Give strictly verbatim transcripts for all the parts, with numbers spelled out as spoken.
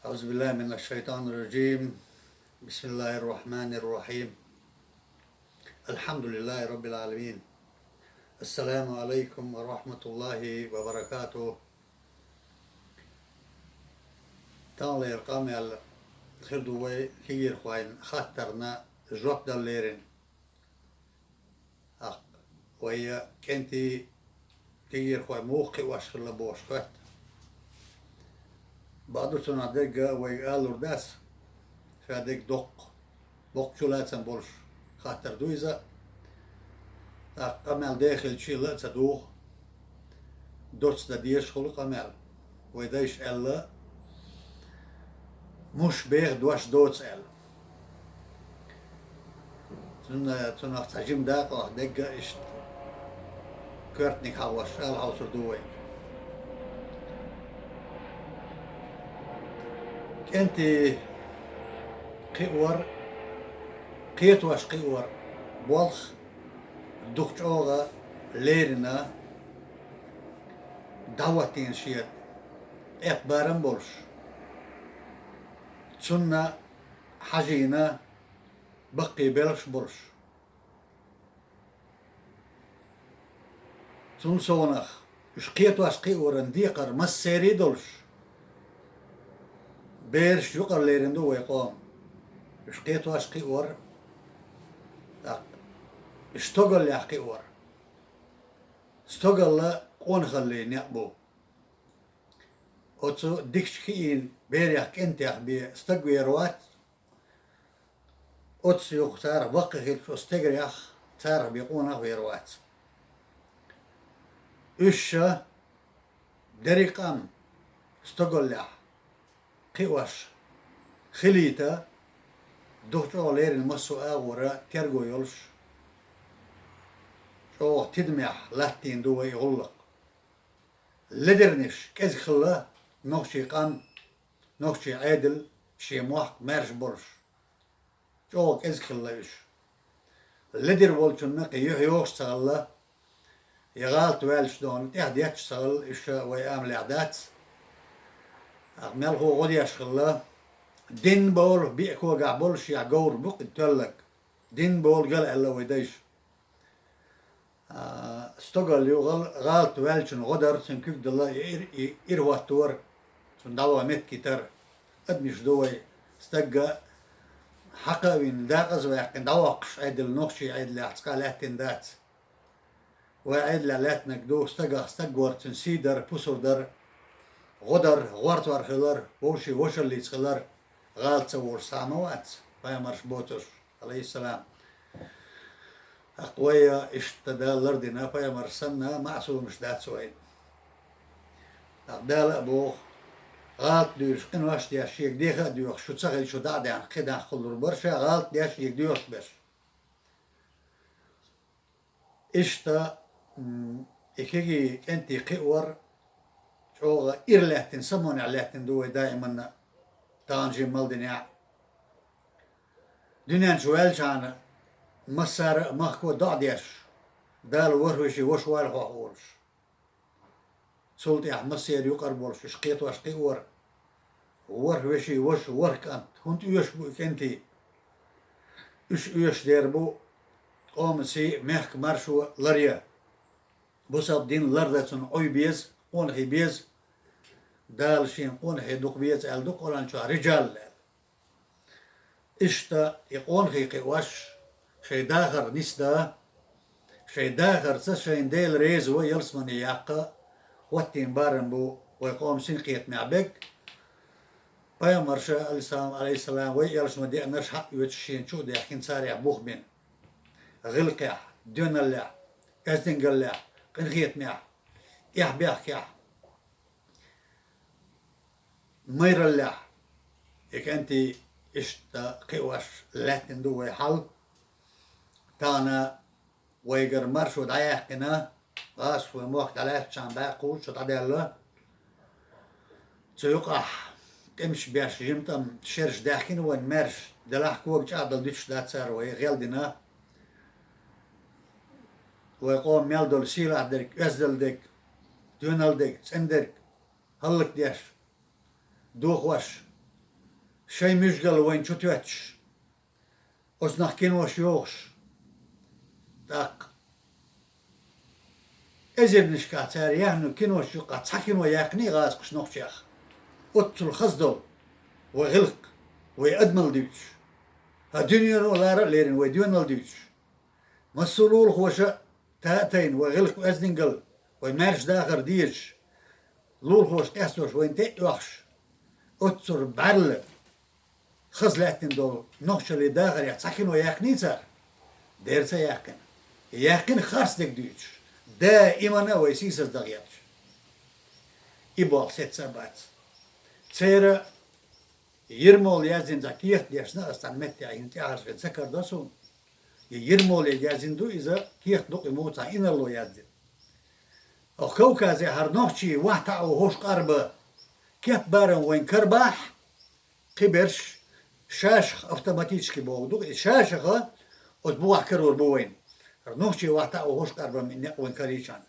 أعوذ بالله من الشيطان الرجيم. بسم الله الرحمن الرحيم. الحمد لله رب العالمين. السلام عليكم ورحمة الله وبركاته. Таханлера къамел хир ду вай кегийрхойн хаттарна жоп дала лерина. ТӀаккха вай кӀентий кегийрхой муха кхиош хилла бохуш хоьтту. Бакъду, цунах дерг вайга алалур дац, ша дерг доккха, боккхачу лацам болуш хаттар ду иза. ТӀаккха къамел дехилча ла а ца духу, доцца дан дезаш хуьлу къамел. Вай дайша аьлла, муш беха дош доцу аьлла. Цунна, цунах цхьа жима дакъа а дерг а иштта коьртаниг хьахош ала хьовсур ду вай. КӀентий кхиор, кхетош кхиор болх дукха чӀогӀа лерина, дӀахӀоттийна шен тӀепх барам болуш, цунна хьажийна баккхий белхаш болуш. Цул совнах, уьш кхетош кхиоран декхар массерий а долуш, бераш юкъара лерина ду вай къоман. Уьш кхетош кхиор, тӀаккха уьш стогаллехь кхиор. Стогалла къонахаллин некъ бу. Оцу дикачу хиъна берех, кӀентех бен стаг вер вац, оццу юха царах баккхий хилча, оцу стегарех царах бен къонах вер вац. Уьш ша дерриг а къам стогаллехь кхиош хилийта, дукха чӀогӀа лерина массо а агӀора терго йолуш, чӀогӀа тидамехь латтийна ду вай и гӀуллакх. Ледирниш кӀезиг хилла нохчийн къам, нохчийн Ӏедал, шен мохк маьрша болуш. ЧӀогӀа кӀезиг хилла уьш. Ледир волчунна кхин юьхь йохуш ца хилла, я гӀалат ваьлча дона тӀех детташ ца хилла, уьш вай амалехь дац. ТӀаккха мелхо гӀо деш хилла, дин болу биъ когахь болуш я говр бу кхин тоьллаг. Дин болу гала аьлла вай дайша. А, стогалла ю гӀал-, гӀалат ваьллачун гӀо дар, цуьнан куьг дала, и ир-, и ир хӀоттор, цунна дӀаваха меттиг йитар. Адамаш ду вай, стагга хьакха а вина, дакъаза а ваьккхина, дӀавоккхуш Ӏедал, нохчийн Ӏедалехь цкъа лаьттина дац. Вай Ӏедалехь лаьттинарг ду, стагах стаг вар, цуьнан сий дар, пусар дар, гӀо дар, гӀортор хилар, вовшийн вошаллица хилар, гӀалат ца волуш цхьа а ма вац, пайхамарш боцурш, алейхиссалам. ТӀаккха вай иштта Дала лардина пайхамар санна маъсумаш дац вай. ТӀаккха Дала а боху, гӀалат дуьйцуш, къинош деш, шега деха а доьхуш, шу ца хилча, шу дӀа а даьхна, кхин нах кхуллур бара, ша гӀалат деш, шега доьхуш берш. Иштта, м, и кегий кӀентий кхиор чӀогӀа ира лаьттина, самонехь лаьттина ду вай даиманна тахана жимма мел динехь. Дуьнен чу ваьллачхьана массара а махко доӀа деш, Дала ворхӀ вешин ваша войла хьох олуш. Цул тӀаьхьа массеран юкъара болуш уьш кхетош кхиор. ВорхӀ вешин ваша, ворхӀ кӀант, хӀунда оьшуш бу и кӀентий? Уьш оьшуш дер бу къоман сий а, мехкан маршо ларъян. Бусалба дин лардан цунна Ӏуй беза, къонахий беза. Дала шена къонахий дукха веза аьлла ду Къуръан чохь, риджал аьлла. Иштта и къонахий кхиош, шайн дахар нисдан, шайн дахарца шайна Дела реза ван ялсамане яккха хӀоттийна барам бу вай къоман синкхетамехь берг. Пайхамарша, алейхиссалам, алейхиссалам, вай элчано деанарш хьаоьцуш шена чу а даьхкина, царех бух бина. ГӀиллакхехь, доьналлехь, оьздангаллехь, къинхетамехь, эхь-бехкехь, майраллехь, и кӀентий иштта кхиош лаьттина ду вай хьал. Тахана вайгара маршо дӀаяьккхина, гӀазкхаш вай мохк дӀалаьцначхьана бӀе кхузткъа шо дӀадаьлла. Цу юкъахь къамелаш беш, жимма тӀам шераш даьхкина вайн маьрша, делахь кога чӀагӀдала дуьтуш дац цара вай, гӀел дина. Вай къоман мел долу сийлахь дерг, оьзда дерг, доьналла дерг, цӀена дерг хӀаллакдеш, дохош, шайн муьжгал вайна чу тоьттуш, оцу нах кинош йохуш. ТӀаккха эзарнашкахь цара яьхна кинош юкъахь цхьа кино яьккхина гӀазкхаша нохчех. Оццул хаза долу вай гӀиллакх, вай адамалла дуьйцуш. ХӀара дуьнено лара а лерина вай доьналла дуьйцуш. Массо а лулахоша та а тайна, вай гӀиллакх-оьздангалла, вай маьрша дахар дезаш, лулахоша къестош вайна тӀе а оьхуш, оццул бӀаьрла хаза лаьттина долу нохчаллин дахарехь цхьа кино яьккхиний цара? Дера ца яьккхина. Яьккхина харцдерг дуьйцуш, даимана а вай сийсаздан гӀерташ. И болх сецца а бац. Церан Ермоло яздина цхьа кехат дешна ас цхьана меттехь, хӀинца тӀаьхьарчу хенахь ца карадо суна. И Ермоле яздина ду иза, кехат ду-кх и, муха цхьа инарло яздина. Оха Кавказе хӀара нохчий вахтаӀо хӀуш къарба кеп барам вайн карабахь, кхиберш шашах автоматически боху ду, и шашаха оцу бухахь карор бу вайна. ХӀара нохчий вахтаӀо хӀуш къарбам и некъ вайн карийчарна.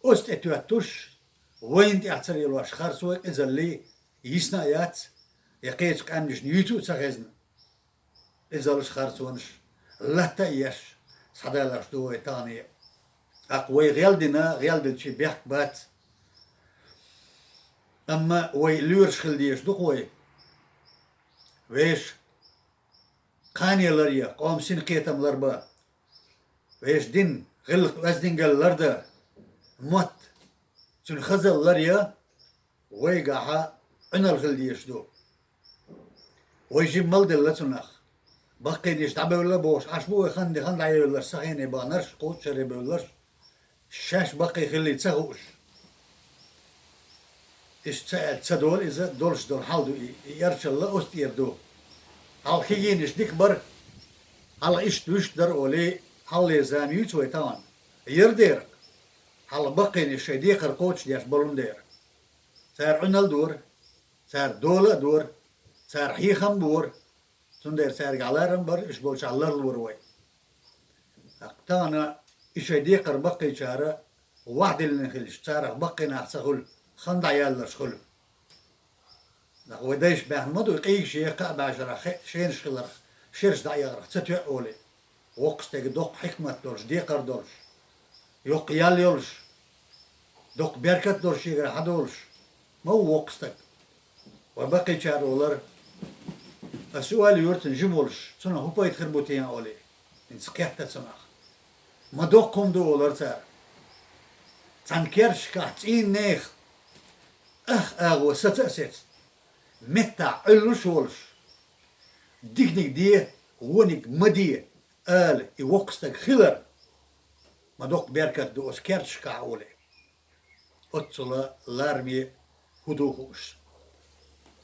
Оцу тӀе тоьттуш, вайна тӀехь ца лелош харцо а, къизаллий йисна а яц, я кхечу къаьмнашна юьйцу а ца хезна. Къизаллаш, харцонаш латта а еш, схьадалош ду вай тахана а. ТӀаккха вай гӀелдина, гӀелдинчий бехк бац. Амма вай лоьраш хила дезаш ду-кх вай. Вешан кхане ларъян, къоман синкхетам ларбан, вешан дин, гӀиллакх-оьздангалла лардан, мотт, цуьнан хазалла ларъян вайгахь Ӏуьналла хила дезаш ду. Вай жимма мала делла цунах. Баккхийнаш дӀабевлла а бохуш, Ӏаш бу вай ханна, ханна дӀайевлларш, сан хене баханарш, кхочушъяре бевлларш, шаьш баккхий хиллий ца хууш. Иштта ца аьлла ца долу иза, долуш долу хьал ду и, и эрчалла оцу тӀера ду. Хьалха хигийнаш дика бара, хьалха иштта вуьшта дара олий, хьалхалера зама юьйцу вай тахана. Яра дера-кх, хьалха баккхийнаш шайн декхар кхочушдеш болун дера. Цара Ӏуьналла дора, цара дола а дора, цара хьехам а бора, цундела цаьргахь ларам а бара, уьш болчохь ларлора вай. ТӀаккха тахана и шайн декхар баккхийчара вахдиллина хилча, царах баккхий нах ца хуьлу, хан дӀаяьлларш хуьлу. ТӀаккха вай дайша баьхна ма ду, и къийгаш е кхаа бӀешарахь хе-, шенаш хиларх, шераш дӀаэгӀарх ца тоьа олий. Воккхачу стеган доккха хьикмат долуш, декхар долуш, йоккха ял йолуш, доккха беркат долуш шегара хьадолуш ма ву воккха стаг. Вай баккхийчара олар, ас ю аьлла юьртан жима волуш, цунах хӀун пайда хир бу те олий, хӀинца кхетта цунах. Ма доккха хӀума ду олар цара. Цхьана керташкахь цӀийнан нехан ах агӀо саца а сецна, меттахь Ӏуьллуш а волуш, диканиг де, вониг ма де ала и воккха стаг хилар, ма доккха беркат ду оцу керташкахь олий. Оццула лараме хӀун ду хууш,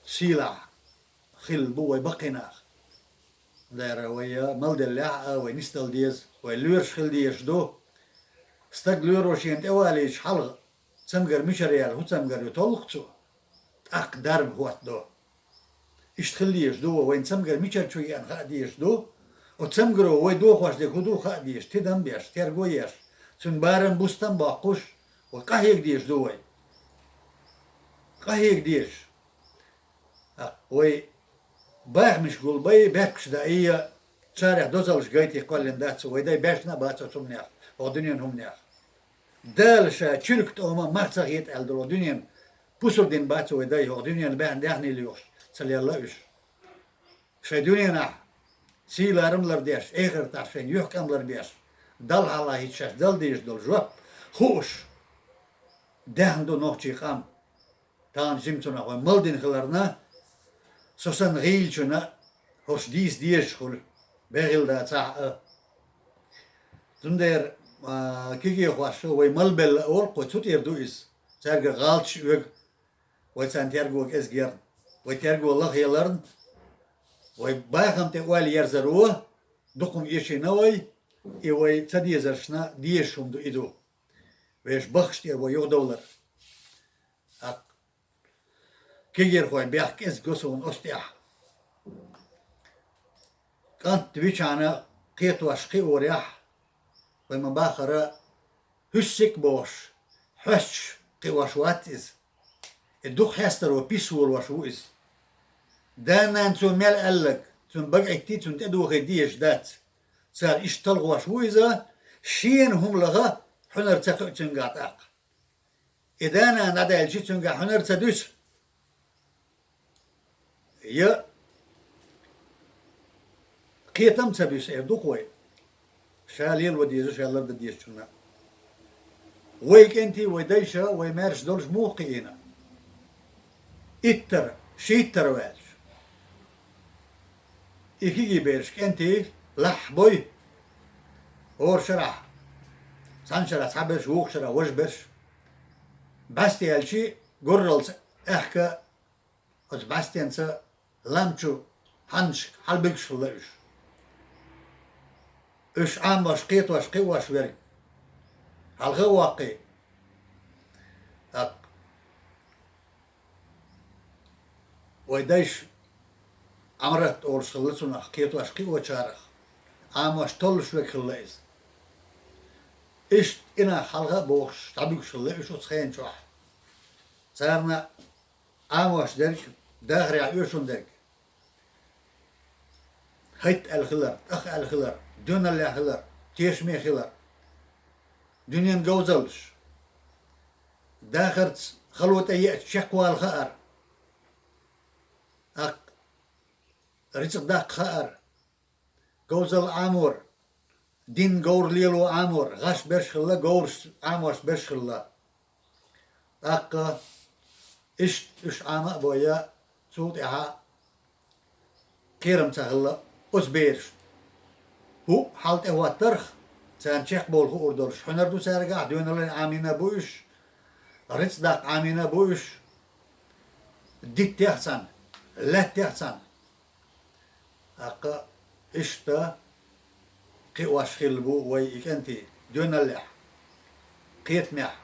сийлахь хилла бу вай баккхий нах. Дера вай малделлехь а, вай нисдала деза, вай лоьраш хила дезаш ду. Стаг лоьро шена тӀе валийча хьалха, цамгар мичара яьлла, хӀун цамгар ю толлу-кх цо. ТӀаккха дарба хӀоттадо. Иштта хила дезаш ду вай, вайн цамгар мичара чу еана хаа дезаш ду. Оцу цамгаро вай дохош дерг хӀун ду хаа дезаш, тидам беш, терго еш, цуьнан барам, бустам боккхуш, вай къахьега дезаш ду вай. Къахьега дезаш. ТӀаккха вай бахамаш гулбай, бехкаш даий, царах дозаллаш гайти кхоьллина дац вай дай, баьшна а бац оцу хӀуманех, хӀокху дуьненан хӀуманех. Дала ша чуьркан тӀома мах ца хета аьлла долу дуьненан пусар дина бац вай дай, хӀокху дуьненан баьхна даьхний лоьхуш ца лелла уьш. Шайн дуьненахь сий-ларам лардеш, эхартахь шайна юьхькӀам ларбеш, Далла хьалха хӀиттича шаьш дала дезаш долу жоп хууш, даьхна ду нохчийн къам. Тахана жимцунах вай малдина хиларна, со санна гӀийлачунна хӀорш дийца дезаш хуьлу, бегӀийла дацахь а. Цундела, а, кегийрхоша вай малбелла олу-кх вай, цу тӀера ду иза. Цаьрга гӀалаташ оьгу, вай царна терго кӀезиг ярна, вай терго лахъяларна, вай бахам тӀе ойла ерзаро дукха хӀума эшийна вай, и вай ца дезаршна дезаш хӀума ду и ду. Вешан бахкаш тӀера вай юхадовлар. ТӀаккха кегийрхой бехк кӀезиг го суна оцу тӀехь. КӀант вичхьана кхетош кхиорехь, вай ма-баххара, хӀуьссик а бохуш, хьоьстуш кхиош вац иза. И дукха хьестаро пис волош ву иза. Да-нана цо мел аьлларг, цунна бага Ӏитта, цунна тӀедухийта дезаш дац. Цара иштта талхош ву иза, шена хӀума лаха, хьуьнар ца кхуьу цуьнгахь тӀаккха. И да-нана дӀадаьлча, цуьнгахь хьуьнар ца дуьсу. Я кхетам ца буьсу, эр ду-кх вай. Ша лело деза, ша лардан дезачунна. Вай кӀентий, вай дайша, вай маьрша долуш муха кхиийна? Иттара, шийттара ваьлча. И кегий бераш кӀентий лахь бой. ХӀора шарахь, цхьана шарахь цхьаберш, вукху шарахь важа берш. БӀаьсте яьлча, гурралц аьхка оцу бӀаьстенца лам чу хьаннашка хьалабуьгуш хилла уьш. Уьш Ӏамош, кхетош, кхиош верг хьалха а воккхий. ТӀаккха вай дайша Ӏамрат олуш хилла цунах, кхетош, кхиочарах, Ӏамош, толлуш верг хилла иза. Иштта и нах хьалха а бохуш, дӀабуьгуш хилла уьш оцу хенан чохь. Царна Ӏамош дерг, дахарехь оьшун дерг, хӀайтта аьлла хилар, тӀах аьлла хилар, доьналлехь хилар, тешаме хилар, дуьненан говзаллаш, дахарца хало тӀееача чекхвала хаар, тӀаккха рицкъ даккха хаар, говзалла Ӏамор, динан говр лело Ӏамор, гӀаш берш хилла, говраш Ӏамош берш хилла. ТӀаккха иштта уьш Ӏама а бойя, цул тӀаьхьа кхерам ца хилла оцу берашна. ХӀуъа хьал тӀехӀоттарх, царна чекхбовла хуур долуш хьуьнар ду цаьргахь, доьналла Ӏамийна а бу уьш, рицкъ даккха Ӏамийна а бу уьш, диттех цхьаьна, лаьттех цхьаьна. ТӀаккха иштта кхиош хилла бу вай и кӀентий доьналлехь, кхетамехь.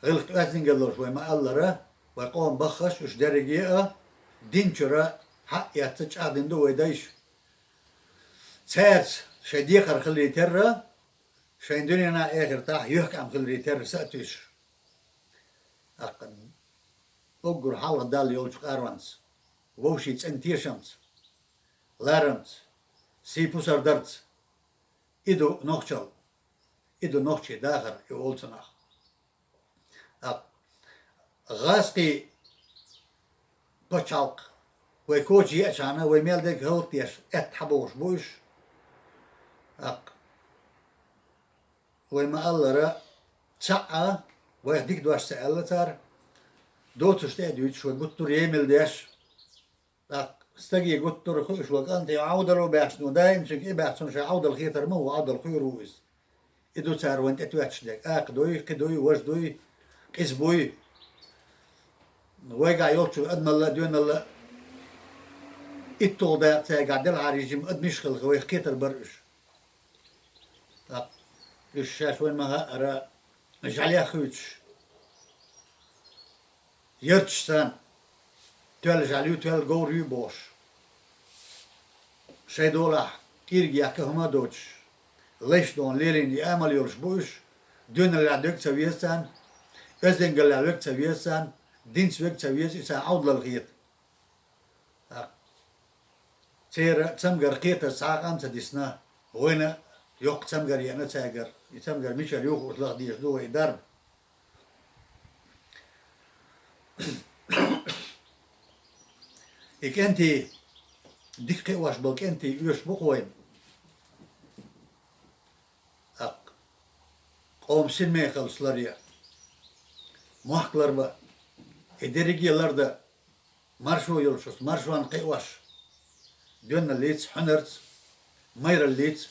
ГӀиллакх-оьздангалла долуш вай ма-аллара, вай къоман баххаш уьш дерриге а дин чуьра хьаэцна, чӀагӀдина ду вай дайша. Цаьрца шайн декхар хиларе терра, шайн дуьненахь, эхартахь юьхькӀам хиларе терра са а туьйсуш. ТӀаккха уггар хьалха Далла йолчу къаронца, вовшийн цӀена тешамца, ларамца, сий-пусар дарца, и ду нохчалла, и ду нохчийн дахар, и олу цунах. ТӀаккха гӀазкхийн пачхьалкх вай коча еачхьана, вай мел дерг хӀаллакдеш, аьтта хьабохуш бу уьш. ТӀаккха вай ма-аллара, цхьаъ а вайх дика дош ца аьлла цара, доцурш тӀе а дуьйцуш, вай гуттар а емал деш, тӀаккха стаге гуттар а хуьлуш ван кӀанте Ӏовдало баьхча, ну, даим цуьнга и баьхча, цунна шайн Ӏовдал хетар ма ву, Ӏовдал хуьйр ву иза. И ду цара вайна тӀетоьттуш дерг. Акха дуй, кхин дуй, важа дуй, къиза буй. Вайгахь йолчу адамалла а, доьналла а итталгӀа дакъа цаьргахь делахьара, жима адамаш хилла, вайх кхетар бара уьш. ТӀаккха уьш шаьш вайна ма-хаъара, жӀаьлех хуьйцуш, ярташ царна, тоьлла жӀаьла ю, тоьлла говр ю бохуш, шайн долахь кӀиргех ка хӀума а доцуш, лайш дона лелийна и амал йолуш бу уьш, доьналлехь дерг а ца веза царна, оьздангаллехь верг а ца веза царна, динца верг а ца веза, и царна Ӏовдалалла хета. ТӀаккха церан цамгар кхетаза цхьа а къам ца дисна, вайна йоккха цамгар еана цаьргара. И цамгар мичара ю хууш лаха дезаш ду вай и дарба. И кӀентий, дика кхиош болу кӀентий оьшуш бу-кх вайна. ТӀаккха къоман синмехаллаш ларъян, мохк ларбан, и дерриге а лардан, маршо йолуш оцу маршонна кхиош, доьналлица, хьуьнарца, майраллица,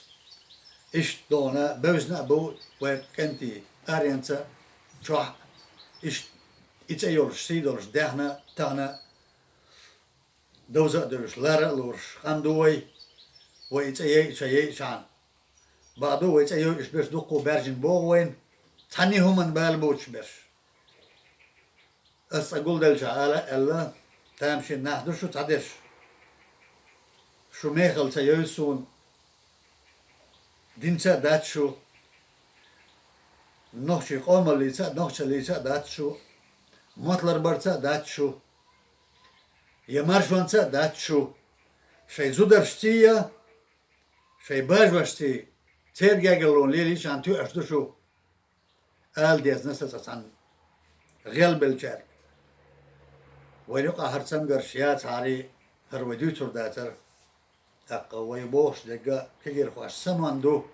иштта дона бевзина а бу вай кӀентий аренца чохь а, иштта и цӀе йолуш, сий долуш даьхна а, тахана а, довза а девзаш, лара а лоруш къам ду вай, вай и цӀе яйча, яйчхьана. Бакъду, вай цӀе йойуш берш дуккха а баьржина богӀу вайна, цхьанна а хӀуманна бала боцуш берш. Ас цкъа гулделчахь ала а аьлла, тамашийна нах ду шу цхьадерш. Шу мехала ца йовза суна, динца а дац шу, нохчийн къомаллица а, нохчаллица а дац шу, мотт ларбарца а дац шу. Я маршонца а дац шу, шайн зударшций я, шайн бажошций, церан гергарлонца лелийчарна тоьаш ду шу, ала дезна сан цхьа цхьанна гӀелбеллачаьрга. Вайна юкъахь хӀара цамгарш яцахьара, хӀара вай дуьйцур дацара. ТӀаккха вай бохуш дерг а кегийрхошна самонна ду.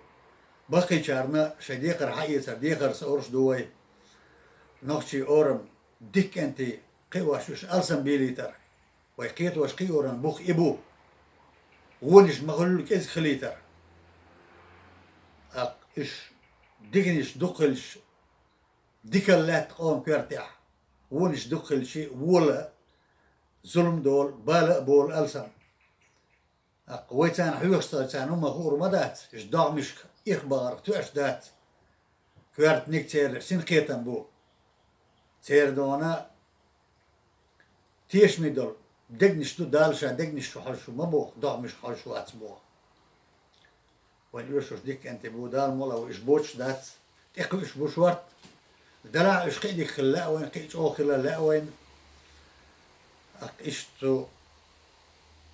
Баккхийчарна шайн декхар хьаэцар дехар санна олуш ду вай. Нохчийн орам дика кӀентий кхиош уьш алсам бийлийтар. Вай кхетош кхиоран бух и бу. Вонаш ма-хуьллу кӀезиг хилийтар. ТӀаккха уьш диканаш дукха хилча, дикалла лаьтта къоман коьртехь, вонаш дукха хилча, вола, зулам долу, бала а болу алсам. ТӀаккха вай царна хьоьхуш ца хилча, царна хӀумма хуур ма дац, уьш догӀмашка, ирх бахарх тоьаш дац. Коьртаниг церан синкхетам бу. Церан догӀна тешаме долу дегнаш ду, Дала ша дегнаш чу хьожуш ву ма боху, догӀмашка хьожуш вац боху. Вайн оьшуш дика кӀентий бу, Дала мукъ лахь, уьш боцуш дац, тӀекхуьуш бу шорта. Делахь уьш кхин а дика хила лаьа вайна, кхин а чӀогӀа хила лаьа вайна. ТӀаккха иштта цу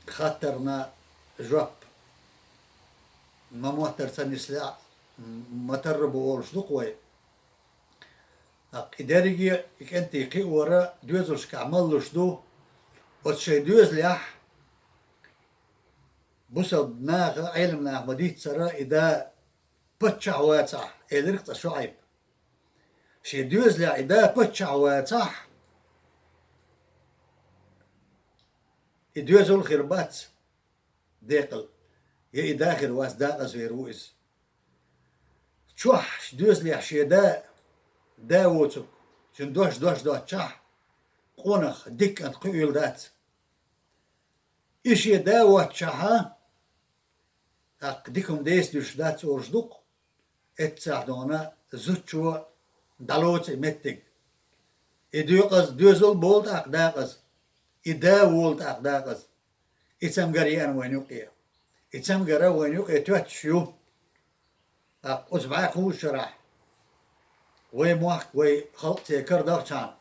хаттарна жоп ма-моттара ца нислехь, м-, ма-тарра бу олуш ду-кх вай. ТӀаккха и дерриге а, и кӀентий кхиоран доьзалшкахь маллуш ду, оцу шайн доьзалехь бусалба наха, Ӏеламнаха ма-дийццара, и да паччахь вацахь, элира-кх цкъа ШуӀайб. Шен доьзалехь и да паччахь вацахь, и доьзал хир бац декъала, я и да хир вац, декъаза вер ву иза. Чохь доьзалехь шен да, да воцург, цуьнан дош дош доцчохь, къонах дика кӀант кхуьийла дац. И шен да воцчохьа, тӀаккха дика хӀума деса дуьсуш дац олуш ду-кх, эццахь дона зудчо дӀалоцу и меттиг. И доькъаза доьзал болу тӀаккха дакъаза, и да волу тӀаккха дакъаза. И цамгар еана вайна юкъе. И цамгар а вайна юкъе тоьттуш ю. ТӀаккха оцу бӀе кхузткъа шарахь вай мохк, вай халкъ церан кара дахчахьана,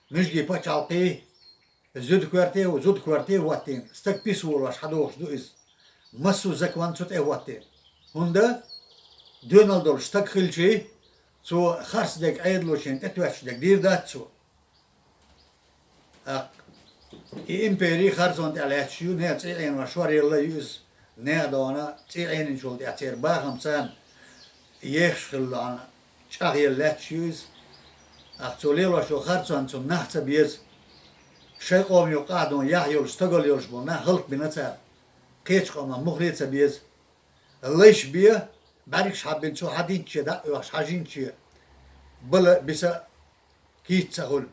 муьжгийн пачхьалкхий, зуда коьрте а, зуда коьрте а хӀоттийна, стаг пис волош хьадогӀуш ду иза. Массо а закон цу тӀе а хӀоттийна. ХӀунда доьналла долуш стаг хилчий, цо харц дерг, Ӏедало шена тӀетоьттуш дерг дийр дац цо. ТӀаккха и импери харцонна тӀехь лаьтташ ю, нехан цӀий Ӏенош шоръелла ю иза, нехан дона цӀий Ӏенинчул тӀехь церан бахам царна ехаш хилла дона чӀагӀъелла лаьтташ ю иза. ТӀаккха цо лелош йолу харцонна цунна нах ца беза. Шайн къоман юкъахь дона яхь йолуш, стагал йолуш болу нах хӀаллакбина цара. Кхечу къоман муххале а ца беза. Лайш бен, бӀаьргаш хьаббина, цо хьадинчче, дӀа а оьхуш, хьажинчче, бала, биса кийча ца хуьлу.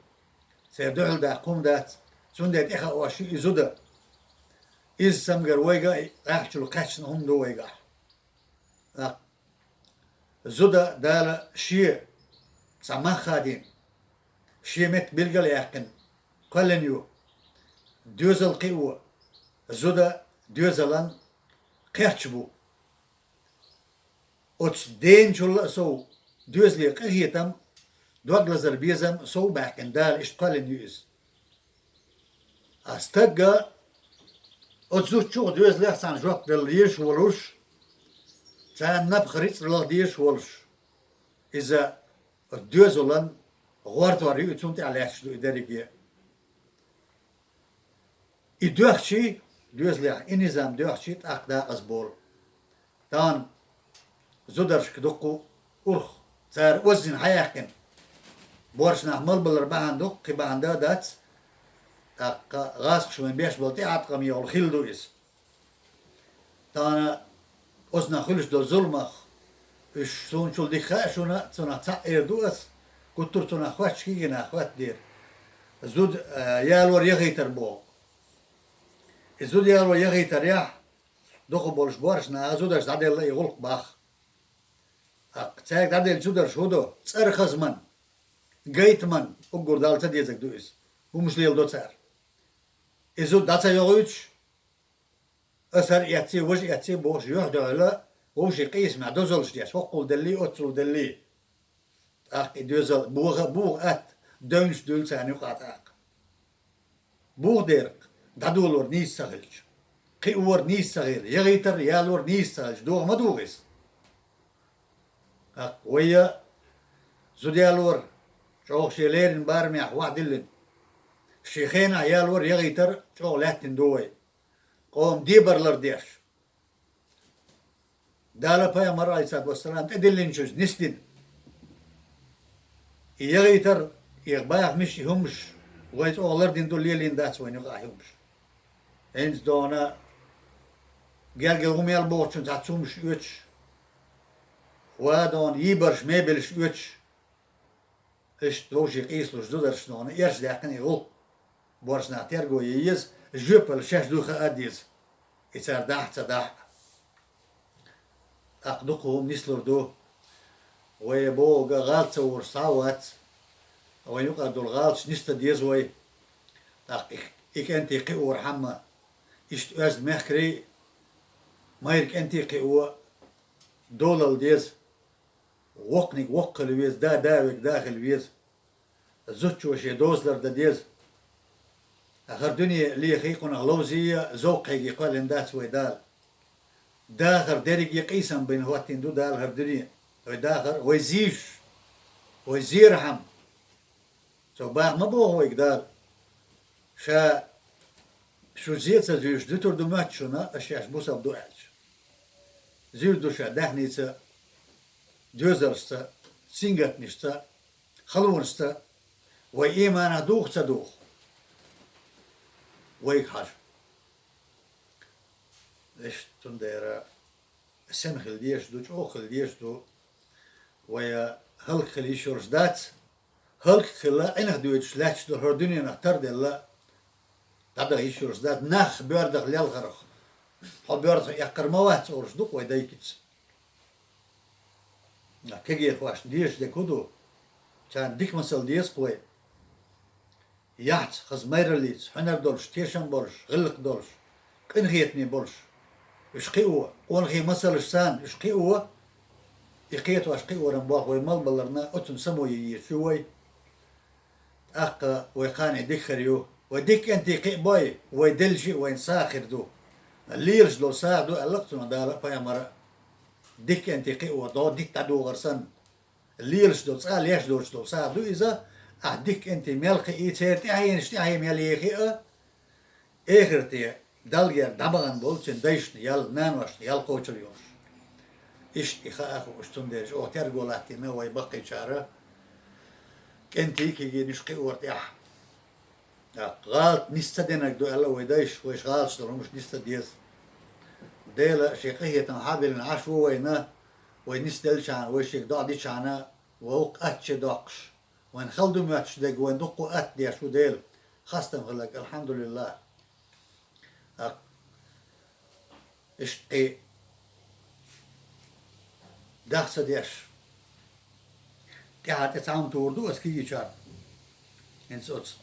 Церан дуьхьал даккха хӀума дац, цундела тӀехаош ю и зуда. Иза цамгар вайга а къаьхьачул кхаьчна хӀума ду вайгахь. ТӀаккха зуда Дала шен цхьа мах хадийна, шен метта билгал а яьккхина, кхоьллина ю. Доьзал кхио, зуда доьзалан кхерч бу. Оцу деначул а сов доьзале къинхетам, дог лазар безам сов а баьккхина, Дала иштта кхоьллина ю иза. А стагга оцу зудчух, доьзалех цхьаьна жоп делла езаш волуш, царна напха рицкъ лаха дезаш волуш, иза оцу доьзалан гӀортор ю, и цунна тӀехь лаьтташ ду и дерриге. И доьхчий, доьзалехь и низам доьхчий, тӀаккха дакъаза болу. Тахана зударшка дуккха урх цара оззина хьаяьккхина. Боьрша нах малбалар бахьана ду-кх, кхин бахьана дан а дац, тӀаккха гӀазкхаша вайн беш болу тӀеӀаткъам йолу хилла ду иза. Тахана оцунах хуьлуш долу зуламах, уьш суна чул дика хаьа шуна, цунах цхьаъ эр ду ас, гуттар а цунах хоьттуш кегий нах хоьттадера. Зуда, а, ялор яхийтар боху. И зуда ялор яхийтарехь, дукха болуш боьрша наха зударшна дӀаделла и гӀуллакх боху. ТӀаккха цаьрга дӀаделлачу зударша хӀун до? ЦӀера хазман, гайтаман, уггар Далла ца дезарг ду иза. ХӀумаш леладо цара. И зуда дӀа ца йохуьйтуш, аса хӀара эцций, важа эцций бохуш, юьхь-дуьхьал вовшийн къийсамехь дозаллаш деш, хӀоккхул деллий, оццул деллий. ТӀаккха и доьзал боха а боху атта, девнаш дуьллу царна юкъахь тӀаккха. Боху дера-кх, дӀадолор нийса ца хилча, кхиор нийса ца хилча, ягӀийтар, ялор нийса ца хилча, доха ма дугӀа иза. ТӀаккха вай зудалор чӀоагӀа шен леррина барамехь ваха диллина. Шен хенахь ялор, ягӀийтар чӀоагӀа лаьттина ду вай. Къоман дебар лардеш. Дала пайхамар, Ӏалайхиссалату вассалам, тӀедиллинчуьнца нисдина. И ягӀийтар, и бахамаш, и хӀумаш вай чӀоагӀа лардина ду, лелийна дац вайна юкъахь хӀумаш. ХӀинца дона гергара гӀум ял бохучун цхьацца хӀумаш оьцуш, ва дона йийбарш, мебелаш оьцуш, иштта вовшийн къийсалуш зударшна дона эрча даьккхина и гӀуллакх. Боьрша нах терго е еза, жоьпалла шаьш дуй хаа деза. И цара дахь а, ца дахь а. ТӀаккха дукха хӀума нислур ду. Вай бохург гӀалат ца вуьгӀуш схьа а вац. Вайн юкъара долу гӀалаташ нисдан деза вай. ТӀаккха и, и кӀентий кхиорхьама, иштта оьзда мехкарий, майра кӀентий кхио долалла деза. Воккханиг воккха хила веза, да, да верг да хила веза. Зудчо шен дозалар дан деза. ХӀара дуьне лехий, кхунах ловзий а, зовкхенгий кхоьллина дац вай Дала. Дахар дерриге а къийсам бина хӀоттийна ду Дала хӀара дуьне. Вай дахар, вай зуьйш, вай зерхьама. Цо баха ма боху вайга Дала. Ша шу зе ца зуьйш, дуьтур ду моьтту шуна, аш шаьш бусалба ду аьлча. Зуьйр ду ша даьхница, доьзалшца, сингаттамашца, халонашца, вай ийманах духу, ца духу? Вайга хьажа. Иштта цундела сема хила дезаш ду, чӀогӀа хила дезаш ду. Вай хӀаллакьхила йиш йолуш дац. ХӀаллакьхила, Ӏинах доьдуш лаьтташ долу хӀара дуьненах тарделла дӀадаха йиш йолуш дац. Нах боьрдах лелхарх, хьо боьрдах эккхар ма вац олуш ду-кх вай дайкица. Кегийрхошна дезаш дерг хӀун ду? Царна дика масал деза-кх вай. Яхьца, хаза майраллица, хьуьнар долуш, тешам болуш, гӀиллакх долуш, къинхетаме болуш. Уьш кхио, къонахий масалш санна, уьш кхио, и кхетош кхиоран болх вай мел баларна, оцунна само е езаш ю вай. ТӀаккха вай кхане дика хир ю. Вай дика кӀентий кхиабой, вай деллача а вайна сагӀа хир ду. Лелаш долу сагӀа ду аьлла-кх цунах Дала а, пайхамара а. Дика кӀентий кхио, дӀо дитт дӀадохар санна. Лелаш долу, цкъа леш доцуш долу сагӀа ду иза, ахь дика кӀентий мел кхиий, церан тӀаьхьенаш тӀаьхье мел ехий а, эхарте Далла герга дӀабахана болу цуьнан дайшна ял, наношна ял кхочур йолуш. Иштта и хаа хууш, цундела чӀогӀа терго латтийна вай баккхийчара кӀентий, кегийнаш кхиор тӀехь. ТӀаккха гӀалат нисдан ца динарг ду аьлла вай дайша, вайша гӀалаташ долу хӀумаш нисдан деза. Дела шен къинхетам хьа а биллина Ӏаш ву вайна, вай нисделлачхьана, вай шега доӀа дичхьана, вай вукху атта чу доккхуш, вайна хала ду моьттуш дерг вайна дуккха а атта деш ву Дела. Хастам хилларг, алхьамдулиллахӀ. ТӀаккха иштта кхин даха ца деш, тӀаьхьа тӀе цхьа хӀума тухур ду аса кегийчарна. ХӀинца оцу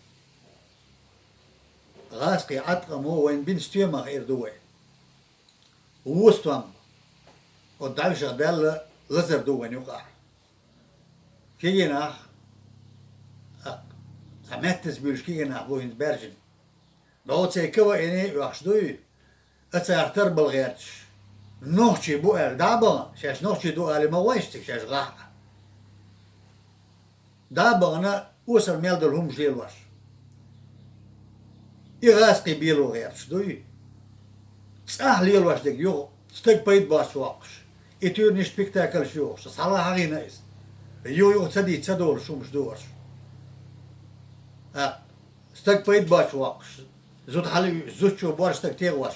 гӀазкхийн Ӏаткъамо вайна бина стоьмах эр ду вай. Вон стом оцу дӀаьвшах даьлла лазар ду вайна юкъахь. Кегий нах, тӀаккха цхьа меттаца буьйлуш кегий нах бу хӀинца баьржина. ДӀо церан КВН-е оьхуш дуй, а цара тарбала гӀерташ, нохчий бу аьлла, дӀа а бахана, шаьш нохчий ду алий ма гӀой цига шаьш гӀахь а. ДӀа а бахана, осал мел долу хӀумаш лелош. И гӀазкхий бело гӀерташ дуй. ЦӀахь лелош дерг юха, стаг пайда боцуш воккхуш. И туьйранаш, спектакльш юхуш, схьала хьахийна иза. Юха-юха ца дийца ца долуш хӀумаш ду аша. ТӀаккха стаг пайда боцуш воккхуш, зуда хьала а вуьйш, зудчо боьрша стаг тӀе а гӀош.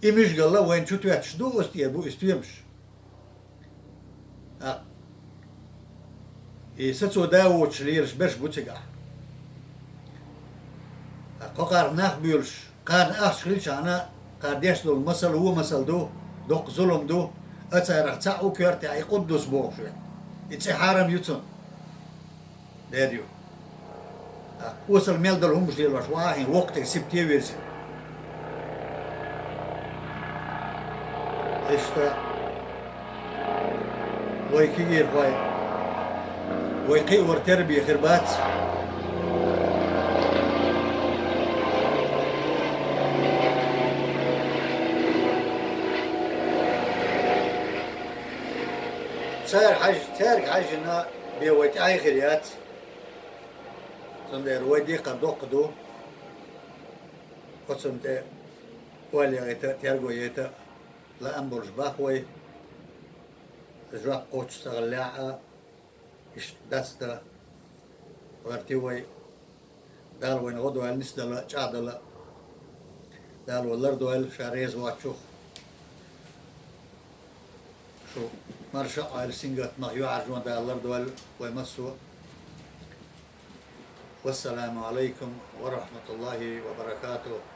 И муьжгалла вайна чу тоьттуш ду, оцу тӀера бу и стоьмаш. ТӀаккха и сацо да воцуш лелаш берш бу цигахь. ТӀаккха кхо кхарах нах буьйлуш, кхарна ахча хилчхьана, кхара деш долу масал вон масал ду, доккха зулам ду, а царах цхьаъ ву коьртехь и Къуддус бохуш верг. И цӀе хьарам ю цунна. Дер ю. А, осал мел долу хӀумаш лелош вахьа хӀин воккха тӀе сибте вирзина. Иштта вай кегийрхой, вай кхиор тербе хир бац. Цара хьажа, цаьрга хьаьжжина бен вай тӀаьхье хир яц. Цундела вай декхар доккха ду. Оцунна тӀе оал яхийта, терго яйта лаам болуш баха вай. Жоп кхоччуш ца хиллехь а, иштта даста гӀерти вай. Дала вайна гӀо дойла, нисдала, чӀагӀдала. Дала вай лардойла Ша реза воцчух. Шу марша а Ӏойла, сингаттамах, юьхьӀаьржонах Дала лардойла вай массо а. Вассаламу Ӏалайкум ва рахьматуллахӀи ва баракатухӀ.